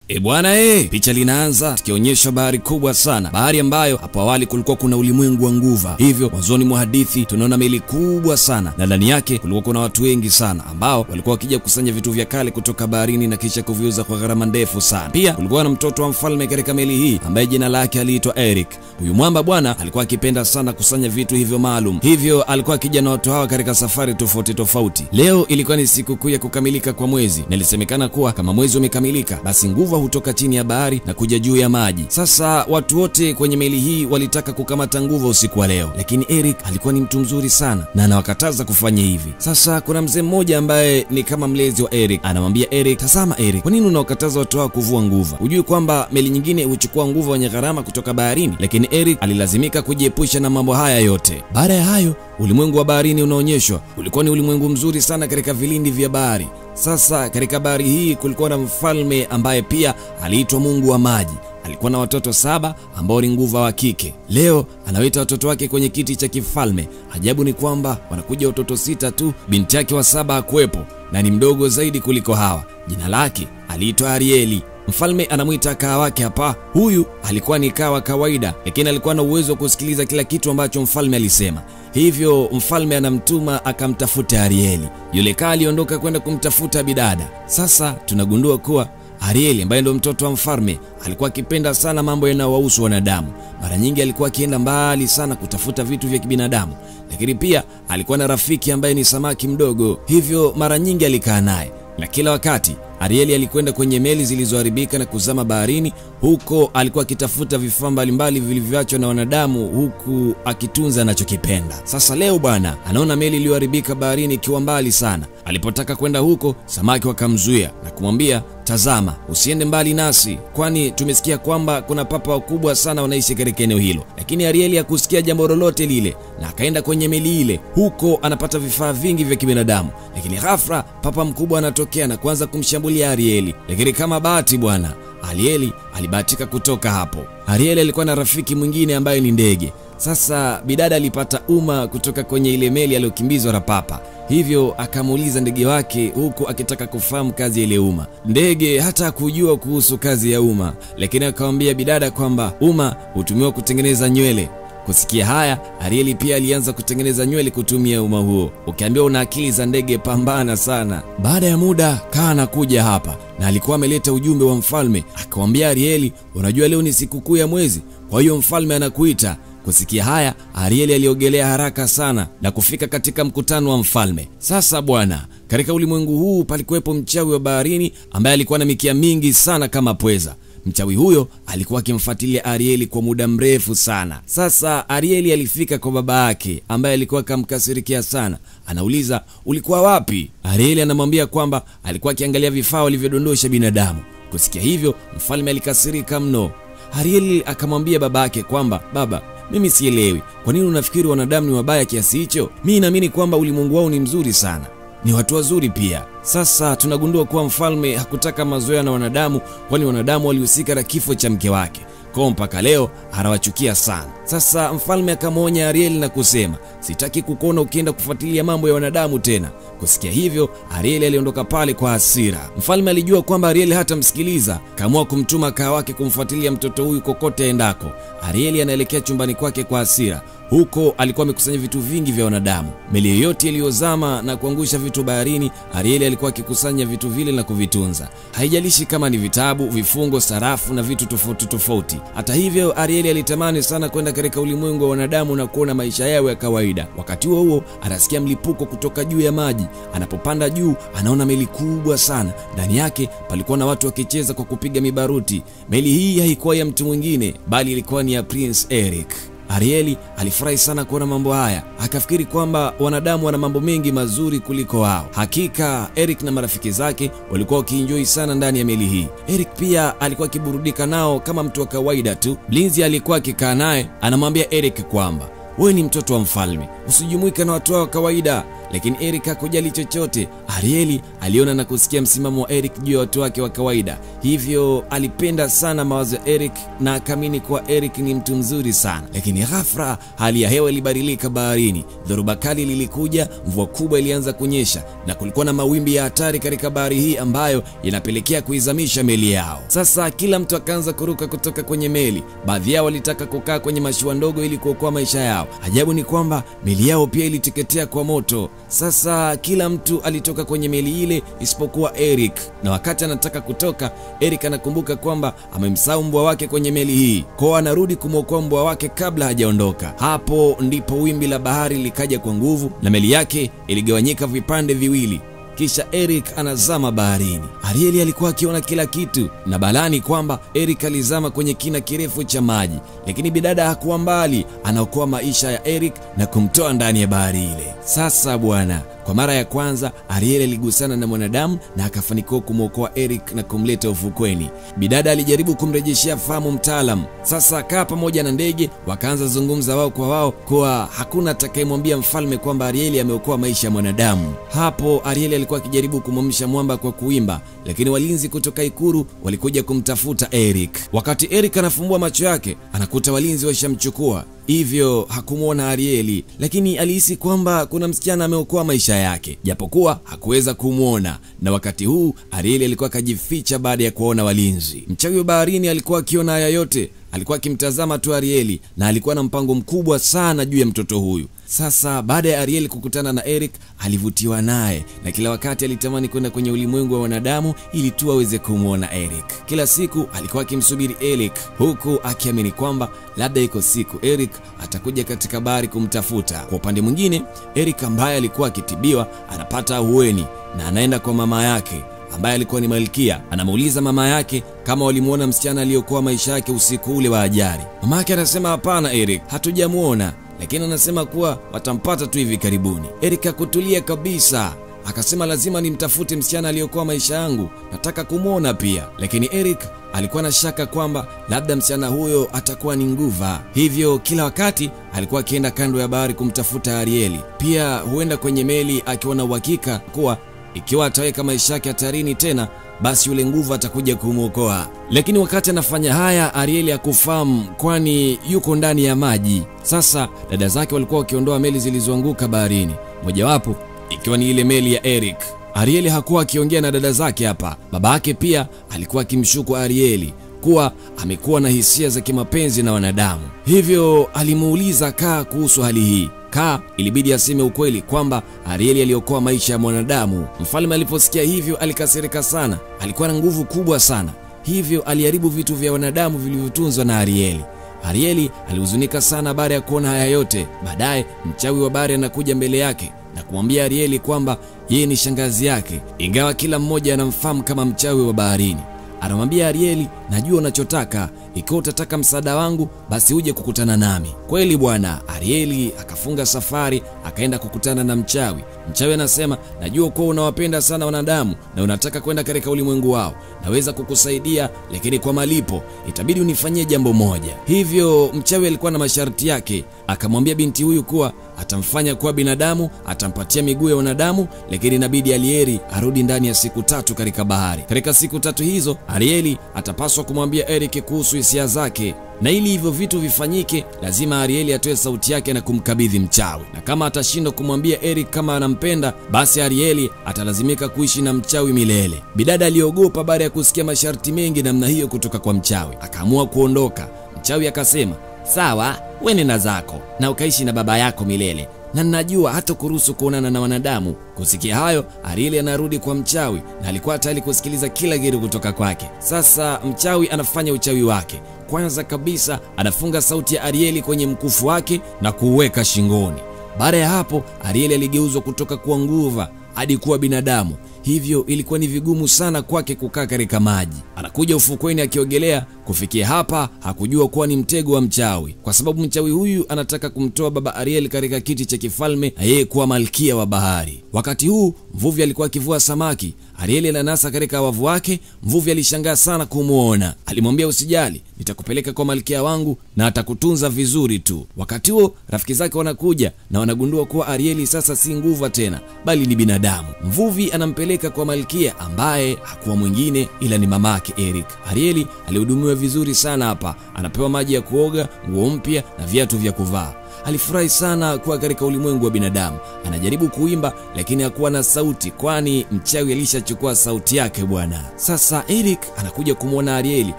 E bwana picha linaanza tukionyesha bahari kubwa sana, bahari ambayo hapo awali kulikuwa kuna ulimwengu wa nguva. Hivyo mwanzoni mwa hadithi tunaona meli kubwa sana na ndani yake kulikuwa kuna watu wengi sana ambao walikuwa wakija kukusanya vitu vya kale kutoka baharini na kisha kuviuza kwa gharama ndefu sana. Pia kulikuwa na mtoto wa mfalme katika meli hii ambaye jina lake aliitwa Eric. Huyu mwamba bwana alikuwa akipenda sana kusanya vitu hivyo maalum, hivyo alikuwa akija na watu hawa katika safari tofauti tofauti. Leo ilikuwa ni siku kuu ya kukamilika kwa mwezi, na ilisemekana kuwa kama mwezi umekamilika basi nguva hutoka chini ya bahari na kuja juu ya maji. Sasa watu wote kwenye meli hii walitaka kukamata nguva usiku wa leo, lakini Eric alikuwa ni mtu mzuri sana na anawakataza kufanya hivi. Sasa kuna mzee mmoja ambaye ni kama mlezi wa Eric, anamwambia Eric, "Tazama Eric, kwa nini unawakataza watu hao kuvua nguva? Hujui kwamba meli nyingine huchukua nguva wenye gharama kutoka baharini?" Lakini Eric alilazimika kujiepusha na mambo haya yote. Baada ya hayo, ulimwengu wa baharini unaonyeshwa. Ulikuwa ni ulimwengu mzuri sana katika vilindi vya bahari. Sasa katika bahari hii kulikuwa na mfalme ambaye pia aliitwa Mungu wa maji. Alikuwa na watoto 7 ambao ni nguva wa kike. Leo anawaita watoto wake kwenye kiti cha kifalme. Ajabu ni kwamba wanakuja watoto 6 tu, binti yake wa 7 hakuwepo na ni mdogo zaidi kuliko hawa. Jina lake aliitwa Arieli. Mfalme anamuita kaa wake hapa. Huyu alikuwa ni kaa wa kawaida, lakini alikuwa na uwezo wa kusikiliza kila kitu ambacho mfalme alisema. Hivyo mfalme anamtuma akamtafute Arieli. Yule kaa aliondoka kwenda kumtafuta bidada. Sasa tunagundua kuwa Arieli ambaye ndio mtoto wa mfalme alikuwa akipenda sana mambo yanayowahusu wanadamu. Mara nyingi alikuwa akienda mbali sana kutafuta vitu vya kibinadamu. Lakini pia alikuwa na rafiki ambaye ni samaki mdogo, hivyo mara nyingi alikaa naye. Na kila wakati Arieli alikwenda kwenye meli zilizoharibika na kuzama baharini. Huko alikuwa akitafuta vifaa mbalimbali vilivyoachwa na wanadamu, huku akitunza anachokipenda. Sasa leo bwana anaona meli iliyoharibika baharini ikiwa mbali sana. Alipotaka kwenda huko, samaki wakamzuia na kumwambia, "Tazama, usiende mbali nasi, kwani tumesikia kwamba kuna papa wakubwa sana wanaishi katika eneo hilo." Lakini Arieli hakusikia jambo lolote lile na akaenda kwenye meli ile. Huko anapata vifaa vingi vya kibinadamu, lakini ghafla papa mkubwa anatokea na kuanza kumshambulia Arieli. Lakini kama bahati bwana, Arieli alibahatika kutoka hapo. Arieli alikuwa na rafiki mwingine ambaye ni ndege. Sasa bidada alipata uma kutoka kwenye ile meli aliyokimbizwa na papa. Hivyo akamuuliza ndege wake huku akitaka kufahamu kazi ile uma. Ndege hata kujua kuhusu kazi ya uma, lakini akamwambia bidada kwamba uma hutumiwa kutengeneza nywele. Kusikia haya, Arieli pia alianza kutengeneza nywele kutumia uma huo. Ukiambiwa una akili za ndege, pambana sana. Baada ya muda, kaa anakuja hapa na alikuwa ameleta ujumbe wa mfalme. Akamwambia Arieli, "Unajua leo ni sikukuu ya mwezi, kwa hiyo mfalme anakuita." Kusikia haya, Arieli aliogelea haraka sana na kufika katika mkutano wa mfalme. Sasa bwana, katika ulimwengu huu palikuwepo mchawi wa baharini ambaye alikuwa na mikia mingi sana kama pweza. Mchawi huyo alikuwa akimfuatilia Arieli kwa muda mrefu sana. Sasa Arieli alifika kwa baba yake ambaye alikuwa akamkasirikia sana. Anauliza, "Ulikuwa wapi?" Arieli anamwambia kwamba alikuwa akiangalia vifaa walivyodondosha binadamu. Kusikia hivyo, mfalme alikasirika mno. Arieli akamwambia baba yake kwamba, "Baba, mimi sielewi kwa nini unafikiri wanadamu ni wabaya kiasi hicho. Mimi naamini kwamba ulimwengu wao ni mzuri sana, ni watu wazuri pia." Sasa tunagundua kuwa mfalme hakutaka mazoea na wanadamu, kwani wanadamu walihusika na kifo cha mke wake. Kwa mpaka leo anawachukia sana. Sasa mfalme akamwonya Arieli na kusema, "Sitaki kukuona ukienda kufuatilia mambo ya wanadamu tena." Kusikia hivyo, Arieli aliondoka pale kwa hasira. Mfalme alijua kwamba Arieli hatamsikiliza, kaamua kumtuma kaa wake kumfuatilia mtoto huyu kokote aendako. Arieli anaelekea chumbani kwake kwa hasira. Huko alikuwa amekusanya vitu vingi vya wanadamu. Meli yoyote iliyozama na kuangusha vitu baharini, Arieli alikuwa akikusanya vitu vile na kuvitunza. Haijalishi kama ni vitabu, vifungo, sarafu na vitu tofauti tofauti. Hata hivyo, Arieli alitamani sana kwenda katika ulimwengu wa wanadamu na kuona maisha yao ya kawaida. Wakati huo huo, anasikia mlipuko kutoka juu ya maji. Anapopanda juu, anaona meli kubwa sana. Ndani yake palikuwa na watu wakicheza kwa kupiga mibaruti. Meli hii haikuwa ya mtu mwingine, bali ilikuwa ni ya Prince Eric. Arieli alifurahi sana kuona mambo haya. Akafikiri kwamba wanadamu wana mambo mengi mazuri kuliko wao. Hakika Eric na marafiki zake walikuwa wakienjoy sana ndani ya meli hii. Eric pia alikuwa akiburudika nao kama mtu wa kawaida tu. Mlinzi alikuwa akikaa naye anamwambia Eric kwamba, "Wewe ni mtoto wa mfalme, usijumuike na watu wa kawaida." Lakini Eric hakujali chochote. Arieli aliona na kusikia msimamo wa Eric juu ya watu wake wa kawaida, hivyo alipenda sana mawazo ya Eric na akaamini kuwa Eric ni mtu mzuri sana. Lakini ghafla hali ya hewa ilibadilika baharini. Dhoruba kali lilikuja, mvua kubwa ilianza kunyesha na kulikuwa na mawimbi ya hatari katika bahari hii ambayo inapelekea kuizamisha meli yao. Sasa kila mtu akaanza kuruka kutoka kwenye meli. Baadhi yao walitaka kukaa kwenye mashua ndogo ili kuokoa maisha yao. Ajabu ni kwamba meli yao pia iliteketea kwa moto. Sasa kila mtu alitoka kwenye meli ile isipokuwa Eric. Na wakati anataka kutoka, Eric anakumbuka kwamba amemsahau mbwa wake kwenye meli hii. Kwa anarudi kumwokoa mbwa wake kabla hajaondoka. Hapo ndipo wimbi la bahari likaja kwa nguvu na meli yake iligawanyika vipande viwili. Kisha Eric anazama baharini. Arieli alikuwa akiona kila kitu, na balani kwamba Eric alizama kwenye kina kirefu cha maji. Lakini bidada hakuwa mbali, anaokoa maisha ya Eric na kumtoa ndani ya bahari ile. Sasa bwana, kwa mara ya kwanza Ariel aligusana na mwanadamu na akafanikiwa kumwokoa Eric na kumleta ufukweni. Bidada alijaribu kumrejeshea fahamu mtaalam. Sasa akaa pamoja na ndege wakaanza zungumza wao kwa wao kuwa hakuna atakayemwambia mfalme kwamba Ariel ameokoa maisha ya mwanadamu. Hapo Ariel alikuwa akijaribu kumwamsha mwamba kwa kuimba, lakini walinzi kutoka ikuru walikuja kumtafuta Eric. Wakati Eric anafumbua macho yake, anakuta walinzi washamchukua. Hivyo hakumuona Arieli, lakini alihisi kwamba kuna msichana ameokoa maisha yake, japokuwa hakuweza kumuona. Na wakati huu Arieli alikuwa kajificha baada ya kuona walinzi. Mchawi wa baharini alikuwa akiona haya yote, alikuwa akimtazama tu Arieli na alikuwa na mpango mkubwa sana juu ya mtoto huyu. Sasa baada ya Ariel kukutana na Eric, alivutiwa naye na kila wakati alitamani kwenda kwenye ulimwengu wa wanadamu ili tu aweze kumuona Eric. Kila siku alikuwa akimsubiri Eric, huku akiamini kwamba labda iko siku Eric atakuja katika bahari kumtafuta. Kwa upande mwingine, Eric ambaye alikuwa akitibiwa anapata ahueni na anaenda kwa mama yake ambaye alikuwa ni malkia. Anamuuliza mama yake kama walimuona msichana aliyokuwa maisha yake usiku ule wa ajali. Mama yake anasema hapana Eric, hatujamuona, lakini anasema kuwa watampata tu hivi karibuni. Eric hakutulia kabisa, akasema lazima nimtafute msichana aliyokuwa maisha yangu, nataka kumuona pia. Lakini Eric alikuwa na shaka kwamba labda msichana huyo atakuwa ni nguva. Hivyo kila wakati alikuwa akienda kando ya bahari kumtafuta Arieli. Pia huenda kwenye meli akiwa na uhakika kuwa ikiwa ataweka maisha yake hatarini tena, basi yule nguvu atakuja kumuokoa. Lakini wakati anafanya haya, Arieli hakufahamu kwani yuko ndani ya maji. Sasa dada zake walikuwa wakiondoa meli zilizoanguka baharini, mojawapo ikiwa ni ile meli ya Eric. Arieli hakuwa akiongea na dada zake hapa. Babake pia alikuwa akimshuku Arieli kuwa amekuwa na hisia za kimapenzi na wanadamu. Hivyo alimuuliza Kaa kuhusu hali hii. Kaa ilibidi aseme ukweli kwamba Arieli aliokoa maisha ya mwanadamu. Mfalme aliposikia hivyo alikasirika sana. Alikuwa na nguvu kubwa sana, hivyo aliharibu vitu vya wanadamu vilivyotunzwa na Arieli. Arieli alihuzunika sana baada ya kuona haya yote. Baadaye mchawi wa bahari anakuja mbele yake na kumwambia Arieli kwamba yeye ni shangazi yake, ingawa kila mmoja anamfahamu kama mchawi wa baharini. Anamwambia Arieli, najua unachotaka, ikiwa utataka msaada wangu basi uje kukutana nami. Kweli bwana, Arieli akafunga safari akaenda kukutana na mchawi. Mchawi anasema, najua kuwa unawapenda sana wanadamu na unataka kwenda katika ulimwengu wao, naweza kukusaidia lakini kwa malipo itabidi unifanyie jambo moja. Hivyo mchawi alikuwa na masharti yake. Akamwambia binti huyu kuwa atamfanya kuwa binadamu, atampatia miguu ya wanadamu, lakini inabidi Arieli arudi ndani ya siku 3 katika bahari. Katika siku 3 hizo Arieli atapaswa kumwambia Eric kuhusu hisia zake, na ili hivyo vitu vifanyike lazima Arieli atoe sauti yake na kumkabidhi mchawi. Na kama atashindwa kumwambia Eric kama anampenda, basi Arieli atalazimika kuishi na mchawi milele. Bidada aliogopa baada ya kusikia masharti mengi namna hiyo kutoka kwa mchawi, akaamua kuondoka. Mchawi akasema, sawa, wewe nenda zako na ukaishi na baba yako milele, na najua hata kuruhusu kuonana na wanadamu. Kusikia hayo, Arieli anarudi kwa mchawi na alikuwa tayari kusikiliza kila kitu kutoka kwake. Sasa mchawi anafanya uchawi wake. Kwanza kabisa anafunga sauti ya Arieli kwenye mkufu wake na kuuweka shingoni. Baada ya hapo Arieli aligeuzwa kutoka kuwa nguva hadi kuwa binadamu. Hivyo ilikuwa ni vigumu sana kwake kukaa katika maji. Anakuja ufukweni akiogelea. Kufikia hapa hakujua kuwa ni mtego wa mchawi, kwa sababu mchawi huyu anataka kumtoa baba Ariel katika kiti cha kifalme na yeye kuwa malkia wa bahari. Wakati huu mvuvi alikuwa akivua samaki, Arieli ananasa katika wavu wake. Mvuvi alishangaa sana kumuona. Alimwambia usijali, nitakupeleka kwa malkia wangu na atakutunza vizuri tu. Wakati huo rafiki zake wanakuja na wanagundua kuwa Arieli sasa si nguva tena, bali ni binadamu. Mvuvi anampeleka kwa malkia ambaye hakuwa mwingine ila ni mamake Eric. Arieli alihudumiwa vizuri sana hapa. Anapewa maji ya kuoga, nguo mpya na viatu vya kuvaa. Alifurahi sana kuwa katika ulimwengu wa binadamu. Anajaribu kuimba lakini hakuwa na sauti, kwani mchawi alishachukua sauti yake bwana. Sasa Eric anakuja kumuona Arieli.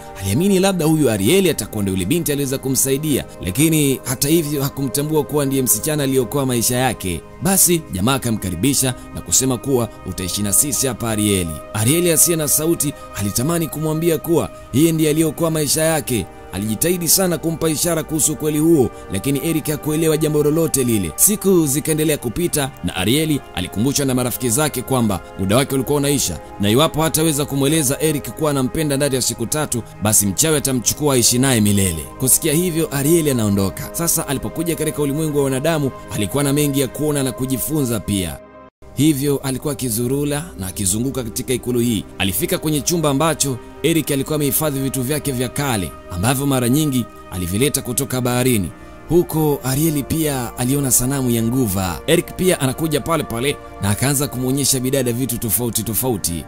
Aliamini labda huyu Arieli atakuwa ndio yule binti aliweza kumsaidia, lakini hata hivyo hakumtambua kuwa ndiye msichana aliyokoa maisha yake. Basi jamaa akamkaribisha na kusema kuwa utaishi na sisi hapa Arieli. Arieli asiye na sauti alitamani kumwambia kuwa yeye ndiye aliyokoa maisha yake. Alijitahidi sana kumpa ishara kuhusu ukweli huo, lakini Eric hakuelewa jambo lolote lile. Siku zikaendelea kupita na Arieli alikumbushwa na marafiki zake kwamba muda wake ulikuwa unaisha, na iwapo hataweza kumweleza Eric kuwa anampenda ndani ya siku 3, basi mchawi atamchukua aishi naye milele. Kusikia hivyo, Arieli anaondoka. Sasa alipokuja katika ulimwengu wa wanadamu, alikuwa na mengi ya kuona na kujifunza pia. Hivyo alikuwa akizurula na akizunguka katika ikulu hii. Alifika kwenye chumba ambacho Eric alikuwa amehifadhi vitu vyake vya kale ambavyo mara nyingi alivileta kutoka baharini. Huko Arieli pia aliona sanamu ya nguva. Eric pia anakuja pale pale na akaanza kumuonyesha bidada vitu tofauti tofauti.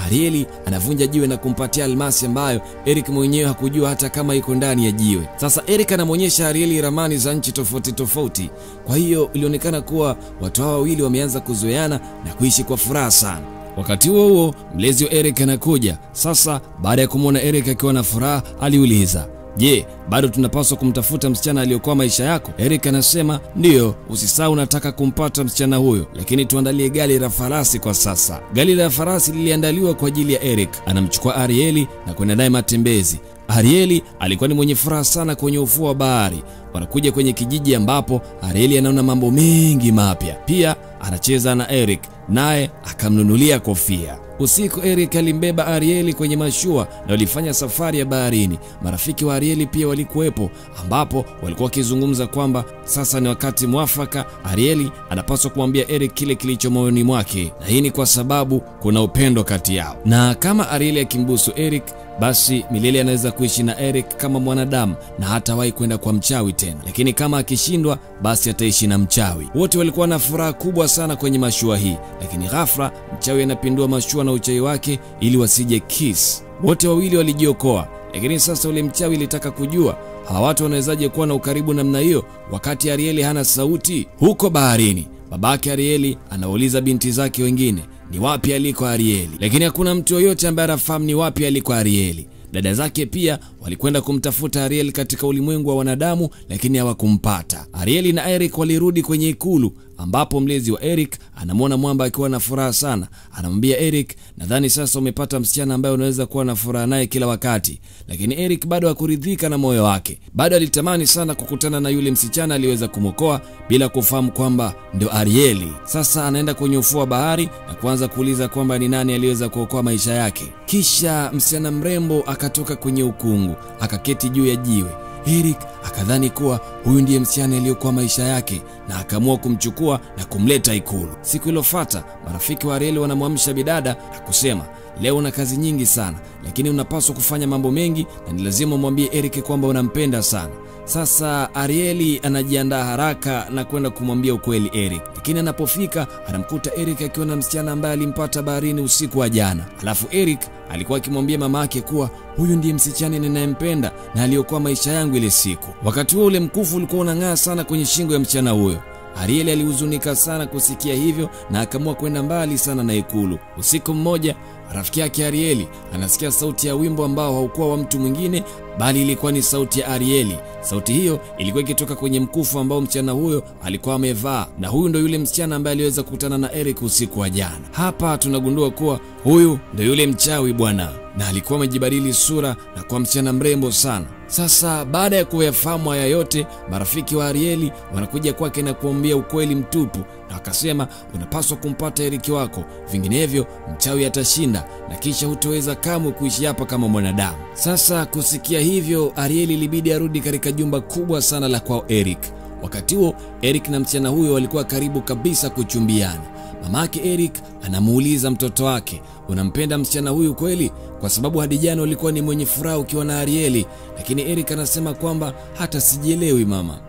Arieli anavunja jiwe na kumpatia almasi ambayo Eric mwenyewe hakujua hata kama iko ndani ya jiwe. Sasa Eric anamuonyesha Arieli ramani za nchi tofauti tofauti. Kwa hiyo ilionekana kuwa watu hawa wawili wameanza kuzoeana na kuishi kwa furaha sana. Wakati huo huo mlezi wa Eric anakuja. Sasa baada ya kumuona Eric akiwa na furaha, aliuliza, "Je, bado tunapaswa kumtafuta msichana aliyokuwa maisha yako?" Eric anasema, "Ndiyo, usisahau nataka kumpata msichana huyo, lakini tuandalie gari la farasi kwa sasa." Gari la farasi liliandaliwa kwa ajili ya Eric. Anamchukua Arieli na kwenda naye matembezi. Arieli alikuwa ni mwenye furaha sana kwenye ufuo wa bahari. Wanakuja kwenye kijiji ambapo Arieli anaona mambo mengi mapya. Pia anacheza na Eric, naye akamnunulia kofia. Usiku Eric alimbeba Arieli kwenye mashua na walifanya safari ya baharini. Marafiki wa Arieli pia walikuwepo, ambapo walikuwa wakizungumza kwamba sasa ni wakati mwafaka, Arieli anapaswa kumwambia Eric kile kilicho moyoni mwake, na hii ni kwa sababu kuna upendo kati yao. Na kama Arieli akimbusu Eric, basi milele anaweza kuishi na Eric kama mwanadamu na hatawahi kwenda kwa mchawi tena. Lakini kama akishindwa, basi ataishi na mchawi. Wote walikuwa na furaha kubwa sana kwenye mashua hii, lakini ghafla mchawi anapindua mashua na uchawi wake ili wasije kiss. Wote wawili walijiokoa, lakini sasa ule mchawi alitaka kujua hawa watu wanawezaje kuwa na ukaribu namna hiyo wakati Arieli hana sauti. Huko baharini, babake Arieli anauliza binti zake wengine ni wapi aliko Arieli, lakini hakuna mtu yoyote ambaye anafahamu ni wapi aliko Arieli. Dada zake pia walikwenda kumtafuta Ariel katika ulimwengu wa wanadamu, lakini hawakumpata. Arieli na Eric walirudi kwenye ikulu, ambapo mlezi wa Eric anamwona mwamba akiwa na furaha sana. Anamwambia Eric, "Nadhani sasa umepata msichana ambaye unaweza kuwa na furaha naye kila wakati." Lakini Eric bado hakuridhika na moyo wake. Bado alitamani sana kukutana na yule msichana aliyeweza kumwokoa bila kufahamu kwamba ndio Arieli. Sasa anaenda kwenye ufuo wa bahari na kuanza kuuliza kwamba ni nani aliyeweza kuokoa maisha yake. Kisha msichana mrembo akatoka kwenye ukungu, akaketi juu ya jiwe. Eric akadhani kuwa huyu ndiye msichana aliyokuwa maisha yake na akaamua kumchukua na kumleta ikulu. Siku iliyofuata marafiki wa Arieli wanamwamsha bidada na kusema, "Leo una kazi nyingi sana, lakini unapaswa kufanya mambo mengi na ni lazima umwambie Eric kwamba unampenda sana." Sasa Arieli anajiandaa haraka na kwenda kumwambia ukweli Eric. Lakini anapofika anamkuta Eric akiwa na msichana ambaye alimpata baharini usiku wa jana. Alafu Eric alikuwa akimwambia mamake kuwa huyu ndiye msichana ninayempenda na aliyokuwa maisha yangu ile siku. Wakati huo ule mkufu ulikuwa unang'aa sana kwenye shingo ya msichana huyo. Arieli alihuzunika sana kusikia hivyo na akaamua kwenda mbali sana na ikulu. Usiku mmoja rafiki yake Arieli anasikia sauti ya wimbo ambao haukuwa wa mtu mwingine bali ilikuwa ni sauti ya Arieli. Sauti hiyo ilikuwa ikitoka kwenye mkufu ambao msichana huyo alikuwa amevaa, na huyu ndo yule msichana ambaye aliweza kukutana na Eric usiku wa jana. Hapa tunagundua kuwa huyu ndo yule mchawi bwana, na alikuwa amejibadili sura na kuwa msichana mrembo sana. Sasa baada ya kuyafahamu haya yote, marafiki wa Arieli wanakuja kwake na kuambia ukweli mtupu, na akasema unapaswa kumpata Eric wako, vinginevyo mchawi atashinda na kisha hutoweza kamwe kuishi hapa kama mwanadamu. Sasa kusikia hivyo, Arieli ilibidi arudi katika jumba kubwa sana la kwao Eric. Wakati huo Eric na msichana huyo walikuwa karibu kabisa kuchumbiana. Mamake Eric anamuuliza mtoto wake, unampenda msichana huyu kweli? Kwa sababu hadi jana ulikuwa ni mwenye furaha ukiwa na Arieli. Lakini Eric anasema kwamba hata sijielewi mama.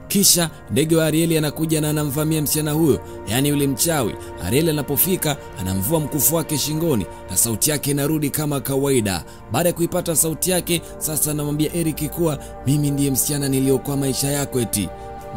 Kisha ndege wa Arieli anakuja na anamvamia msichana huyo, yani yule mchawi. Arieli anapofika anamvua mkufu wake shingoni na sauti yake inarudi kama kawaida. Baada ya kuipata sauti yake, sasa anamwambia Eric kuwa mimi ndiye msichana niliokoa maisha yako eti.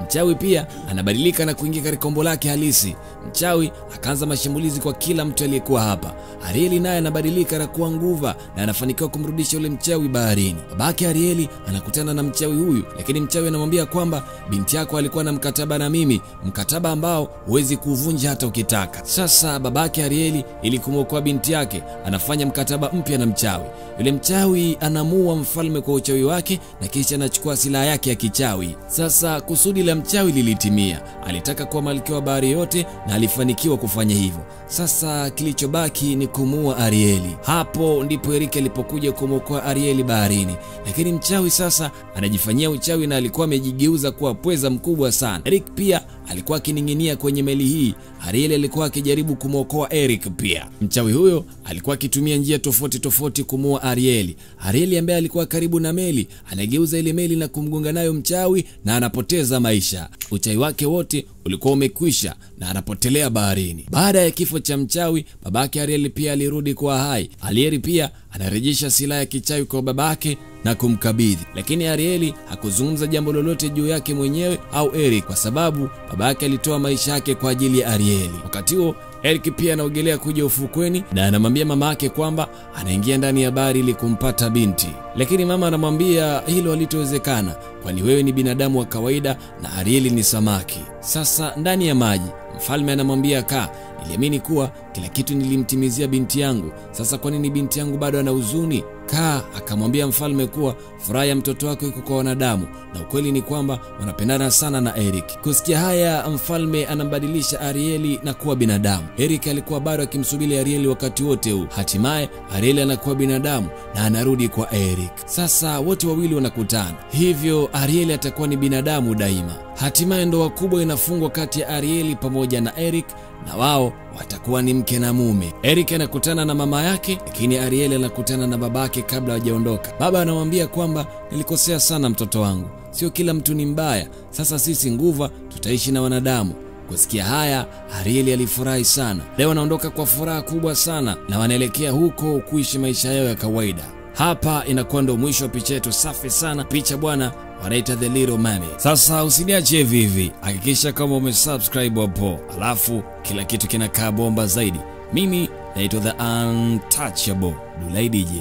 Mchawi pia anabadilika na kuingia katika kombo lake halisi. Mchawi akaanza mashambulizi kwa kila mtu aliyekuwa hapa. Arieli naye anabadilika na kuwa nguva na anafanikiwa kumrudisha yule mchawi baharini. Babake Arieli anakutana na mchawi huyu, lakini mchawi anamwambia kwamba binti yako alikuwa na mkataba na mimi, mkataba ambao huwezi kuvunja hata ukitaka. Sasa babake Arieli ili kumwokoa binti yake anafanya mkataba mpya na mchawi. Yule mchawi anamuua mfalme kwa uchawi wake na kisha anachukua silaha yake ya kichawi. Sasa kusudi la mchawi lilitimia. Alitaka kuwa malkia wa bahari yote na alifanikiwa kufanya hivyo. Sasa kilichobaki ni kumuua Arieli. Hapo ndipo Eric alipokuja kumwokoa Arieli baharini. Lakini mchawi sasa anajifanyia uchawi na alikuwa amejigeuza kuwa pweza mkubwa sana. Eric pia alikuwa akining'inia kwenye meli hii. Arieli alikuwa akijaribu kumwokoa Eric pia. Mchawi huyo alikuwa akitumia njia tofauti tofauti kumuua Arieli. Arieli ambaye alikuwa karibu na meli anageuza ile meli na kumgonga nayo mchawi na anapoteza maisha. Uchawi wake wote ulikuwa umekwisha na anapotelea baharini. Baada ya kifo cha mchawi, babake Arieli pia alirudi kwa hai. Arieli pia anarejesha silaha ya kichawi kwa babake na kumkabidhi. Lakini Arieli hakuzungumza jambo lolote juu yake mwenyewe au Eric kwa sababu babake alitoa maisha yake kwa ajili ya Arieli. Wakati huo Eric pia anaogelea kuja ufukweni na anamwambia mama yake kwamba anaingia ndani ya bahari ili kumpata binti. Lakini mama anamwambia hilo halitowezekana, kwani wewe ni binadamu wa kawaida na Arieli ni samaki. Sasa ndani ya maji mfalme anamwambia kaa, niliamini kuwa kila kitu nilimtimizia binti yangu. Sasa kwa nini binti yangu bado ana huzuni? Kaa akamwambia mfalme kuwa furaha ya mtoto wako iko kwa wanadamu na ukweli ni kwamba wanapendana sana na Eric. Kusikia haya, mfalme anambadilisha Arieli na kuwa binadamu. Eric alikuwa bado akimsubiri Arieli wakati wote huu. Hatimaye Arieli anakuwa binadamu na anarudi kwa Eric. Sasa wote wawili wanakutana. Hivyo Arieli atakuwa ni binadamu daima. Hatimaye ndoa kubwa inafungwa kati ya Arieli pamoja na Eric na wao watakuwa ni mke na mume. Eric anakutana na mama yake, lakini Arieli anakutana na babake kabla hajaondoka. Baba anamwambia kwamba nilikosea sana mtoto wangu, sio kila mtu ni mbaya. Sasa sisi nguva tutaishi na wanadamu. Kusikia haya, Arieli alifurahi sana. Leo anaondoka kwa furaha kubwa sana na wanaelekea huko kuishi maisha yao ya kawaida. Hapa inakuwa ndo mwisho wa picha yetu safi sana. Picha bwana wanaita The Little Mermaid. Sasa usiniache hivi hivi, hakikisha kama umesubscribe hapo, alafu kila kitu kinakaa bomba zaidi. Mimi naitwa The Untouchable Dulai DJ.